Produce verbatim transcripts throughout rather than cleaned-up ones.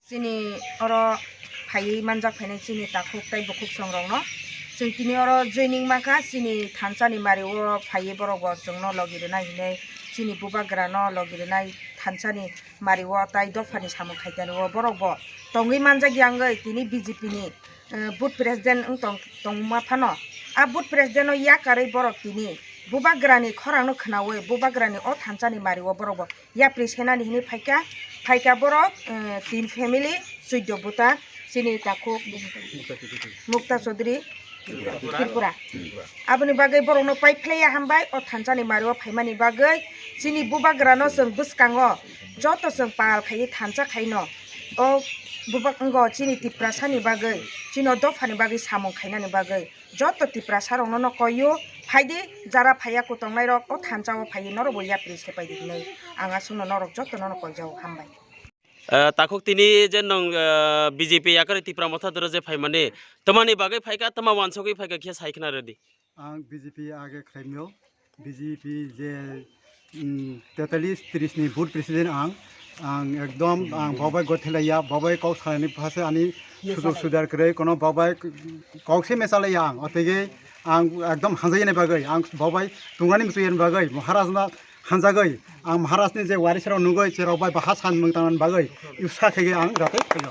Chini oro phaiwi manjak phainai chini takhuk tei bukhuk songrokno. Chwng tini oro joining mankha, chini thansa ni mari o phaiwi borok bo chwngno logi rwnai hinwi, chini bubagra no logi rwnai thansa ni mari o tai dopha ni samung khaitani o borok bo tongwi manjak ya wngwi tini B J P ni, eh, booth president wng tong, tongma phano. A booth president no yakarwi borok tini bubagra ni khorang no khwnawi bubagra ni o thansa ni mari o borok bo yapri senani hinwi phaikha, phaikha borok, eh, tin family, chuddo buta, chini takhuk Mukta Chaudhary Tripura. Aboni bagwi borokno pai phlaiya hambai, o thansani mario phaimani bagwi. Chini bubagrano chwng bwskango joto chwng pal khaiwi thansa khaino o bubak wngo chini Tiprasani bagwi, chini o dophani bagwi samung khainani bagwi. Joto Tiprasa rokno no koiyo, phaidi, jara phaiya kutongnai rok o thansa o phaiwi norok bo yapri sepai di hinwi ang aswkno norok joto no koijao, hambai. Eh, takhuk tini je nwng, eh, B J P yakarwi Tipra Motha doro je phaimani, tamani bagwi phaikha, tama wansugwi phaikha khe sai khna rwdi. Ang B J P age khlaimio, B J P je mm, tetalis tris ni booth president ang, ang ekdom ang bobai gothelaiya, bobai kok salani phase ani sujog sudar kwrwi, kono bobai kok se mechalaiya ang, otege ang ekdom hanjaiyani bagwi, ang bobai tungani muchuyani bagwi, Maharaj no hanjagwi, ang Maharaj ni je waris rok nugwi, cherok bai baha san mung tangmani bagwi, usa khege ang jatwi khaio.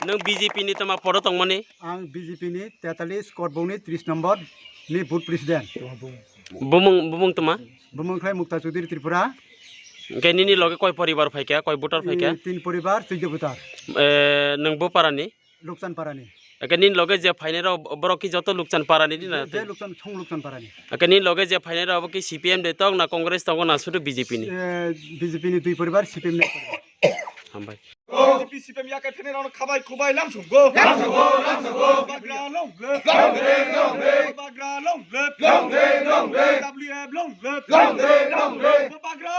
Nwng B J P ni tama poro tongmani? Ang B J P ni tetalis Korbong ni tris number ni booth president. Bumung, bumung tama? Bumung khlai Mukta Chaudhary Tripura. Hingke nini loge koi poribar phaikha, koi voter phaikha? Tin, tin poribar, chuddo voter. Eh, nwng bo parani? Lukchan parani. Hingke nini loge je phainai rok, borok ki joto Lukchan parani di na? Je, je Lukchan, thung Lukchan parani. Hingke nini loge je phainai rok, obo ki C P M de tong na Congress tongo na sudu B J P ni? Eh, B J P ni dui poribar, C P M ni poribar. Hambai. B J P C P M yakai phainai rokno khabai khubai lamsongo. Lamsongo, lamsongo. Bubagra long live. Long live, long live. Bubagra long live. Long live, long live. W F long live. Long live, long live. Bubagra